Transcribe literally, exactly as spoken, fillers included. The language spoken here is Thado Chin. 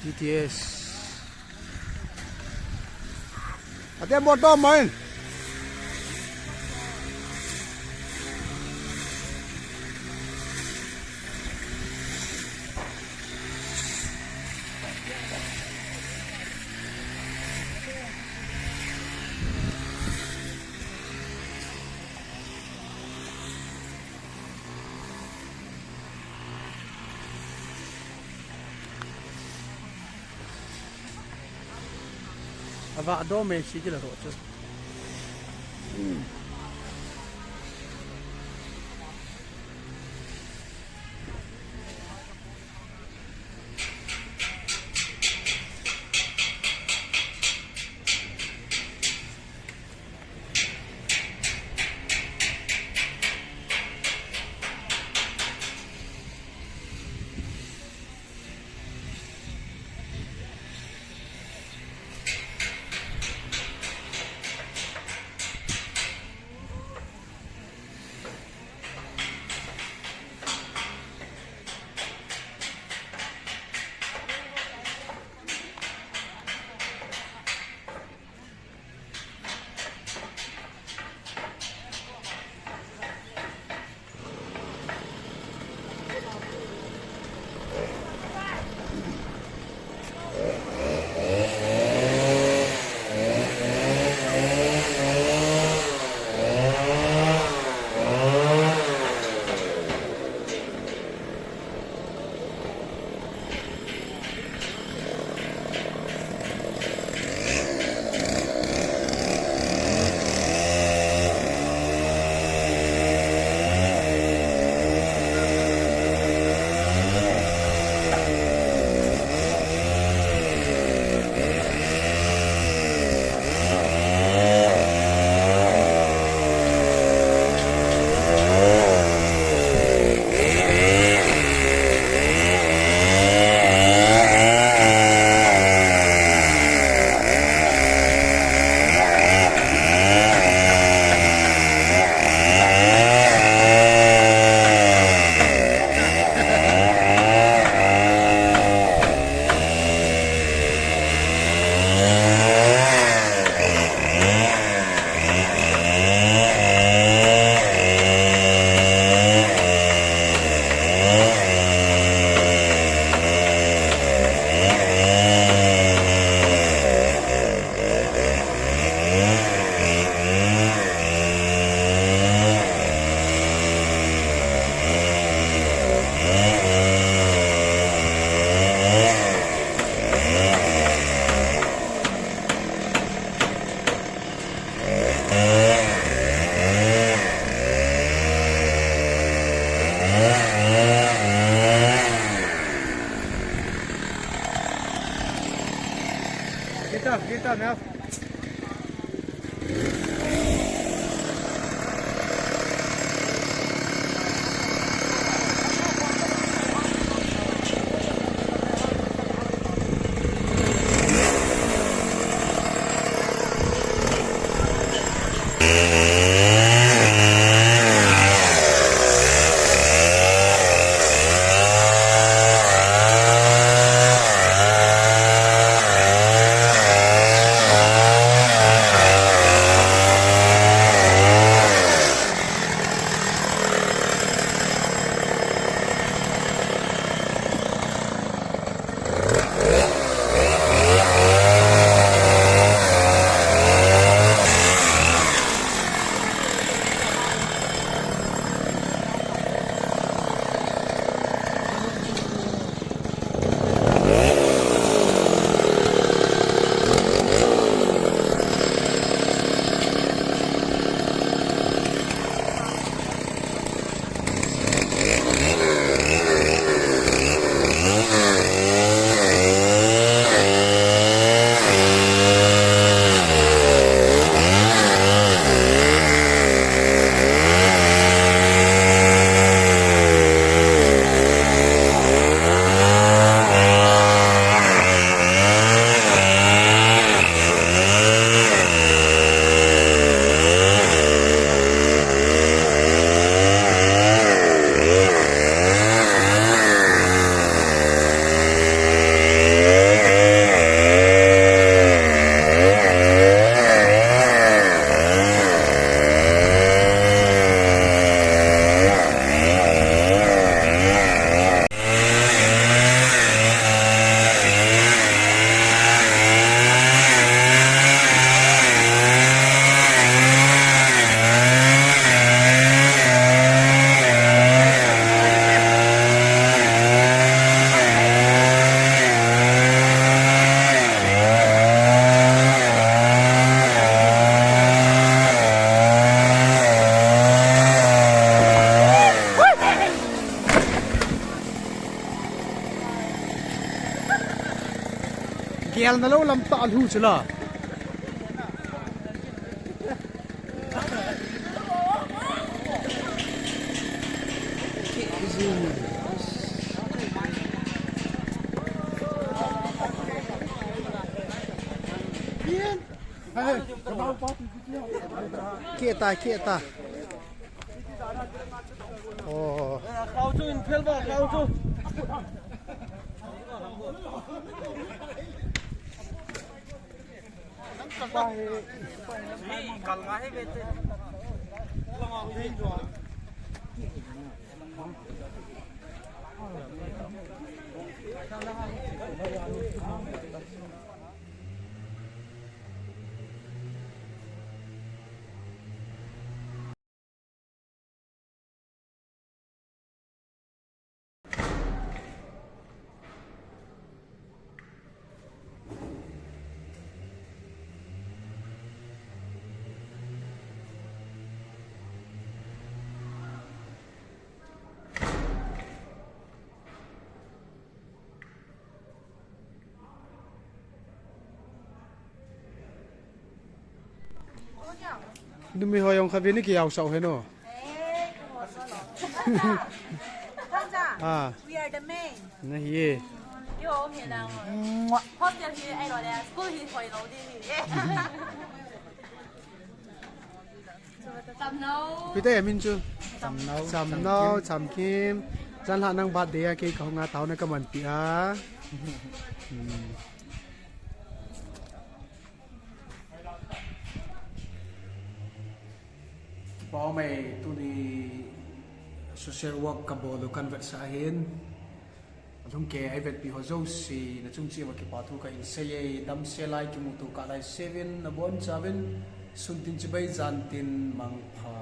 T T S. Ate motor main. Ava do me si kila ro chu. Kita, kita, Mel. Kel na lo lam ta lu chu la. Kita, kita. Oh. Numi ho jong kha vin ni ki jao sao he no. Ah. We are the main. Na hi e. Yo, mi na. Hostel hi ai lo le, school hi hoi lo di hi. Pite min chu. Chamnau. Chamnau, Chamkim. Jan la nang birthday a kei ka hung a tao na ka man pi a. Hmm. Pau mai tuni social work ka bol u kan vetsah hin. Alhum ke ai vetpi ho jouse, na chung cheh uva kipa thu ka hin sei e, damsel lai kimuto kah lai seuvin, na bonchauvin, sun tin chibai jan tin mangpha.